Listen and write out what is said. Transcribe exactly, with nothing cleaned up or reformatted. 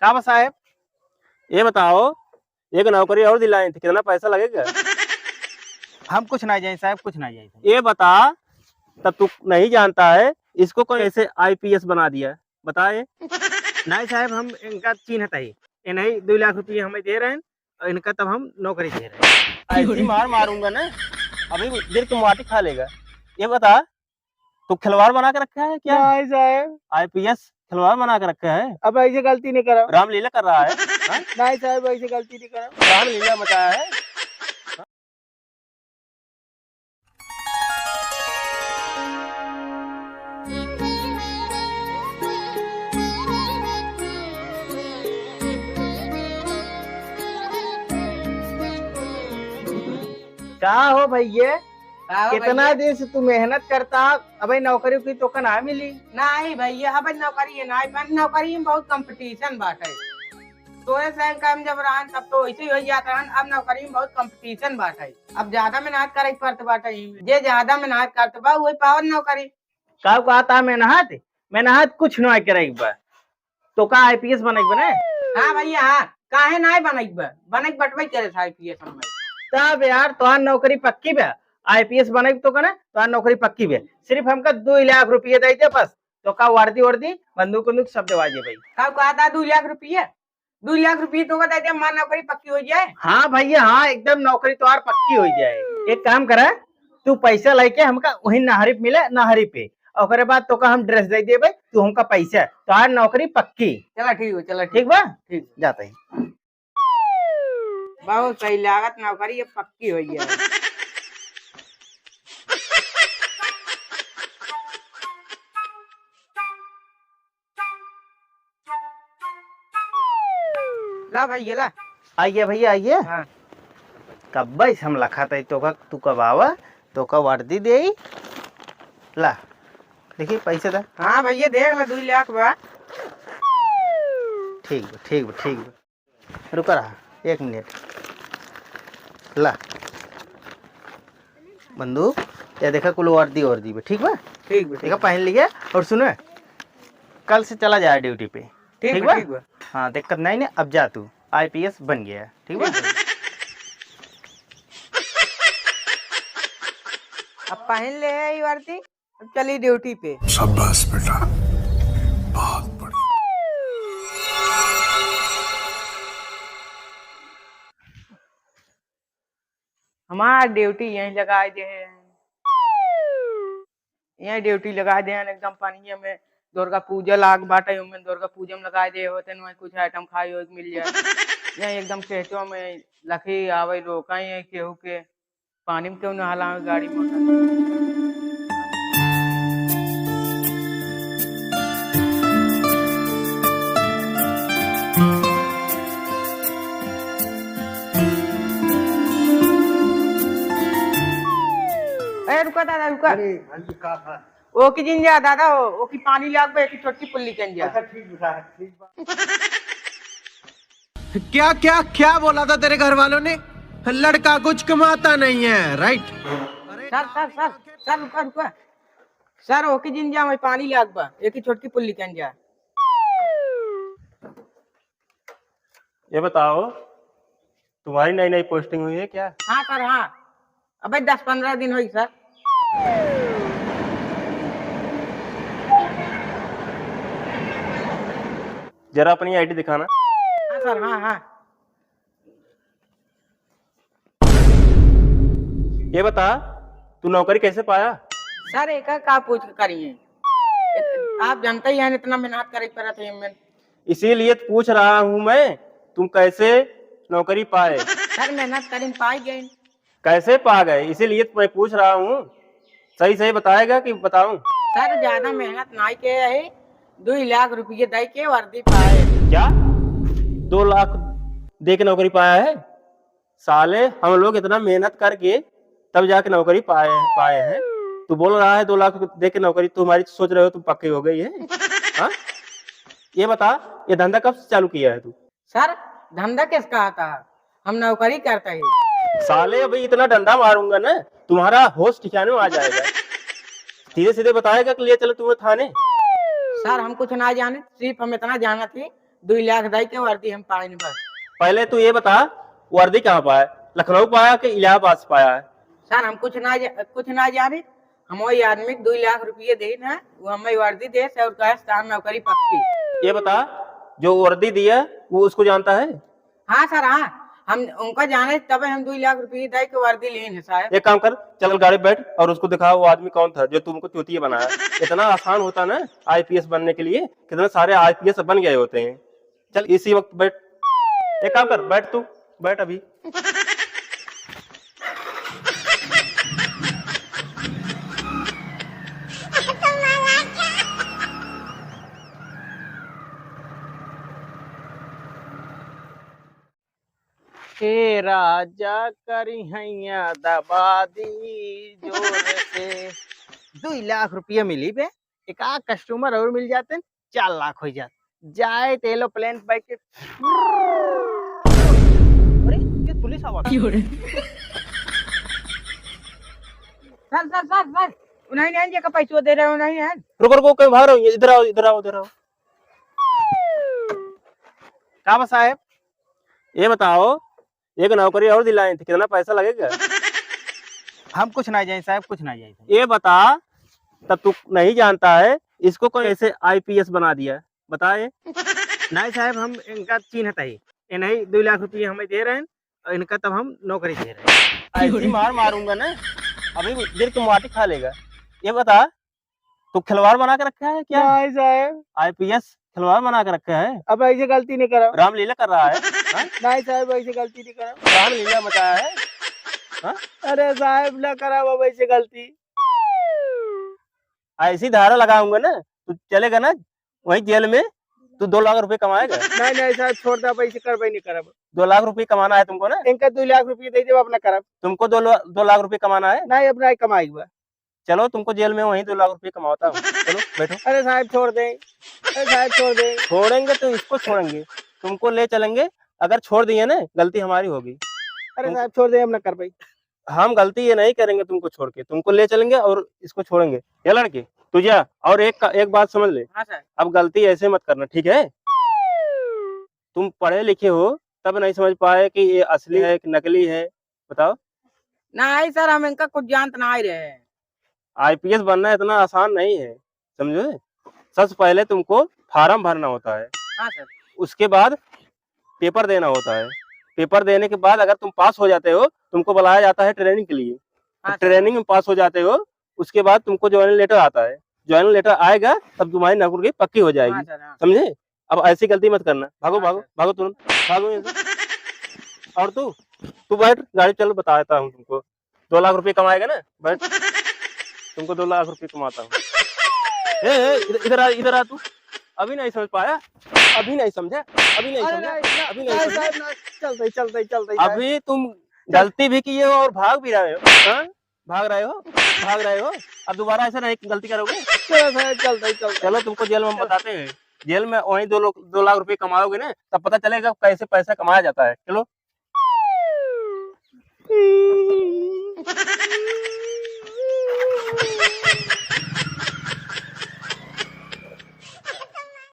का बा साहेब? ये बताओ, एक नौकरी और दिलाए थे, कितना पैसा लगेगा? हम कुछ ना जाए साहेब, कुछ ना जाए। ये बता, तब तू नहीं जानता है, इसको कौन ऐसे आईपीएस बना दिया? बताए। नहीं साहेब, हम इनका चिन्हत ही, ये नहीं दो लाख रुपये हमें दे रहे हैं और इनका तब हम नौकरी दे रहे हैं। ऐसी मार मारूंगा ना, अभी दिल की माटी खा लेगा। ये बता, तू खिलवाड़ बना के रखा है क्या? नहीं साहेब। आईपीएस खिलवाड़ बना के रखा है? अब ऐसे गलती नहीं करा। रामलीला कर रहा है? हाँ? नहीं साहेब, ऐसे गलती नहीं करा। रामलीला मचाया है? का हो भैया, का हो कितना भैया? दिन से तू मेहनत करता, अबे नौकरी की तोका ना मिली? नाही भैया, अबे नौकरी है ना, अबे नौकरी में बहुत competition बाटे। तोरे से कम जब रहन तब तो ऐसे ही हो जात रहन, अब नौकरी में बहुत competition बाटे। अब ज्यादा मेहनत करे के पड़त बाटे, जे ज्यादा मेहनत करत बा वही पावन नौकरी। का कहता मेहनत? मेहनत कुछ ना करे के बा। तोका आईपीएस बने के बा ना? हाँ भैया, हाँ। काहे नाय बने के बा? बने के बटबे करे था आईपीएस हम। तब यार, तोहार नौकरी पक्की बा। आईपीएस बने के तोका ना, तोहार नौकरी पक्की बा। सिर्फ हमका दो लाख रुपये दे दे बस। तोका वर्दी वर्दी, बंदूक उंदूक सब देवा दे भाई। का कहता दो लाख रुपये? दो लाख रुपये तोका दे दे, हमार नौकरी पक्की हो जाए। हाँ भैया, हाँ, एकदम नौकरी तोहार पक्की हो जाए। एक काम करा, तू पैसा लेके हमका वही नहरी पे मिले, नहरी पे। ओकरे बाद तोका हम ड्रेस दे देबे, तू हमका पैसा, तोहार नौकरी पक्की। चला ठीक बा, चला ठीक ठीक बा? ठीक। जाते ही। बहुत सही लागत, नौकरी ये पक्की हो गया। ला भैया, ला। आइए भैया, आइए। हाँ। कब्बे से हम लखत है तोका, तू कब आवा, तोका वर्दी देई। ला, देखी पैसे दा। हाँ भैया, देख ला, दो लाख बा। ठीक बा, ठीक बा, ठीक बा। रुका रहा, एक मिनट। ला, बंदूक, या देखा कुल वर्दी वर्दी बा, ठीक बा? ठीक बा, ठीक देखा बा। पहन लिया, और सुनो, कल से चला जाए ड्यूटी पे, ठीक ठीक बा, बा? ठीक बा। हाँ, दिक्कत नहीं ने, अब जा तू, आईपीएस बन गया, ठीक बा? ठीक बा। अब पहन ले है ये वर्दी। अब चली ड्यूटी पे। शाबाश बेटा, बहुत बढ़िया। हमार ड्यूटी यहीं लगाए दे हैं, यहीं ड्यूटी लगाए दे हैं। एकदम पनिया में दुर्गा पूजा लाग बाटे, ओमे दुर्गा पूजा में लगाए दे होते न, कुछ आइटम खाए होए के मिल जाए। यहीं एकदम खेतों में लखी आवे, रोका ही है केहू के। पानी में क्यों ना हलावे गाड़ी मोटर? ए, रुका दादा, रुका। अरे, हाँ जी, का था? ओकी जिन जा दादा, ओ, ओकी पानी लाग बे, एक छोटकी पुल्ली कन जा। अच्छा, ठीक बा, ठीक बा। क्या, क्या, क्या बोला था तेरे घर वालों ने? लड़का कुछ कमाता नहीं है, राइट? सर, सर, सर, सर, रुका, रुका। सर, ओकी जिन जा, मैं पानी लाग बा, एक ही छोटकी पुल्ली कन जा। ये बताओ, तुम्हारी नई नई पोस्टिंग हुई है क्या? हाँ सर, हाँ। अबे दस पन्द्रह दिन होई सर। जरा अपनी आईडी दिखाना। हाँ सर, हाँ, हाँ। ये बता, तू नौकरी कैसे पाया? सर, एका का पूछ के करिए? आप जानते ही हैं, इतना मेहनत करे पड़त है एमे। इसीलिए तो पूछ रहा हूँ मैं, तुम कैसे नौकरी पाए? सर, मेहनत करीन पाई गए। कैसे पा गए, इसीलिए तो मैं पूछ रहा हूँ। सही सही बताएगा कि बताऊं? सर, ज्यादा मेहनत नाई के है, दो लाख रुपये दे के वर्दी पाए। क्या? दो लाख दे के नौकरी पाया है? साले, हम लोग इतना मेहनत करके तब जाके नौकरी पाए, पाए हैं। तू बोल रहा है दो लाख दे के नौकरी, तू हमारी सोच रहे हो, तुम पक्की हो गई है? हाँ? ये बता, ये धंधा कब से चालू किया है तू? सर, धंधा किसका आता है? हम नौकरी करते हैं। साले, अभी इतना डंडा मारूंगा ना, तुम्हारा होश ठिकाने में आ जाएगा। सीधे सीधे बताएगा कि ले चलो तुम्हें थाने। सर, हम कुछ ना जाने, सिर्फ हम इतना जाना थी, दुई लाख दइ के वर्दी हम पाइन बस। पहले तू ये बता, वर्दी कहाँ पाया? लखनऊ पाया कि इलाहाबाद से पाया है? सर, हम कुछ ना जा-, कुछ ना जाने। हम वही आदमी के दुई लाख रुपये देन है, वो हमें वर्दी देस और कहे, "तार नौकरी पक्की।" ये बता, जो वर्दी दिया, वो उसको जानता है? हाँ सर, हाँ, हम उनका जाने, तबे हम दुई लाख रुपये दइ के वर्दी लेन है साहब। एक काम कर, चल गाड़ी बैठ और उसको दिखा वो आदमी कौन था जो तुमको चूतिया बनाया। इतना आसान होता ना आईपीएस बनने के लिए, कितने सारे आईपीएस बन गए होते हैं। चल इसी वक्त बैठ, एक काम कर, बैठ तू, बैठ अभी। ए राजा करी हैया दबा दी जोर से। दुई लाख रुपया मिली बे, एक आध कस्टमर और मिल जाते, चार लाख हो जात। जाए ते एरोप्लेन बैठ के। अरे, ये पुलिस आवा था। क्यों रे? सर, सर, सर, सर, उन्हें नहीं, जेका पैसो दे रहे हो, नहीं है। रुको, रुको, कहीं भाग रहे हो? इधर आओ, इधर आओ, इधर आओ। का बा साहेब? ये बताओ, एक नौकरी और दिलाए थे, कितना पैसा लगेगा? हम कुछ ना जाए साहब, कुछ ना जाए। ये बता, तब तू नहीं जानता है, इसको कौन ऐसे आईपीएस बना दिया, बता ये। नहीं साहब, हम इनका चिन्हत ही, ये नहीं, दुई लाख रुपये हमें दे रहे हैं और इनका तब हम नौकरी दे रहे हैं। ऐसी मार मारूंगा ना, अभी गिर के माटी खा लेगा। ये बता, तू खिलवाड़ बना के रखा है क्या? नहीं साहब। आईपीएस खिलवाड़ बना के रखा है? अब ऐसे गलती नहीं करा। रामलीला कर रहा है? हाँ? नहीं साहब, ऐसे गलती नहीं करा। रामलीला मचाया है? हाँ? अरे साहब, ना करा अब ऐसे गलती। ऐसी धारा लगाऊंगा ना, तू चलेगा ना वहीं जेल में, तू दो लाख रुपये कमाएगा। नहीं, नहीं साहब, छोड़ दे, अब ऐसे करबे नहीं करब। दो लाख रुपये कमाना है तुमको ना? इनका दो लाख रुपये दे दे, अब ना करब। तुमको दो ला-, दो लाख रुपये कमाना है? नहीं, अब नहीं कमाई बा। चलो, तुमको जेल में वहीं दो लाख रुपये कमाता हूँ। चलो, बैठो। अरे साहब, छोड़ दे। अरे साहब, छोड़ दे। छोड़ेंगे तो इसको छोड़ेंगे, तुमको ले चलेंगे। अगर छोड़ दिए ना, गलती हमारी होगी। अरे तुम साहब, छोड़ दे, हम ना कर पाई। हम गलती ये नहीं करेंगे तुमको छोड़ के, तुमको ले चलेंगे और इसको छोड़ेंगे। ये लड़के, तू जा और एक का, एक बात समझ ले। हाँ सर। अब गलती ऐसे मत करना, ठीक है? तुम पढ़े लिखे हो, तब नहीं समझ पाए कि ये असली है कि नकली है, बताओ। नहीं सर, हम इनका कुछ जानत नहीं रहे। आईपीएस बनना इतना आसान नहीं है, समझे? सबसे पहले तुमको फॉर्म भरना होता है। हाँ सर। उसके बाद पेपर देना होता है। पेपर देने के बाद अगर तुम पास हो जाते हो, तुमको बुलाया जाता है ट्रेनिंग के लिए। हाँ सर। ट्रेनिंग में पास हो जाते हो, उसके बाद तुमको ज्वाइनिंग लेटर आता है। ज्वाइनिंग लेटर आएगा, तब तुम्हारी नौकरी पक्की हो जाएगी। हाँ सर, हाँ। समझे? अब ऐसी गलती मत करना। भागो, हाँ भागो, सर। भागो तुरंत, भागो यहाँ से। और तू, तू बैठ, गाड़ी चलो, बता देता हूँ तुमको। दो लाख रुपये कमाएगा ना, बैठ। तुमको दो लाख रुपये कमाता हूँ। ए, ए, इधर, इधर आ, इधर आ तू। अभी नहीं समझ पाया? अभी नहीं समझा? अभी नहीं अरे समझा? नहीं, नहीं, अभी नहीं नहीं, समझा? साहब, नहीं, चलते, चलते, चलते, साहब। अभी तुम चल- गलती भी किए हो और भाग भी रहे हो, हाँ? भाग रहे हो, भाग रहे हो। अब दोबारा ऐसा नहीं गलती करोगे। चलो साहब, चलते, चलते। चलो, तुमको जेल में हम चल। बताते हैं। जेल में वहीं दो लोग, दो लाख रुपए कमाओगे ना, तब पता चलेगा कैसे पैसा कमाया जाता है। चलो।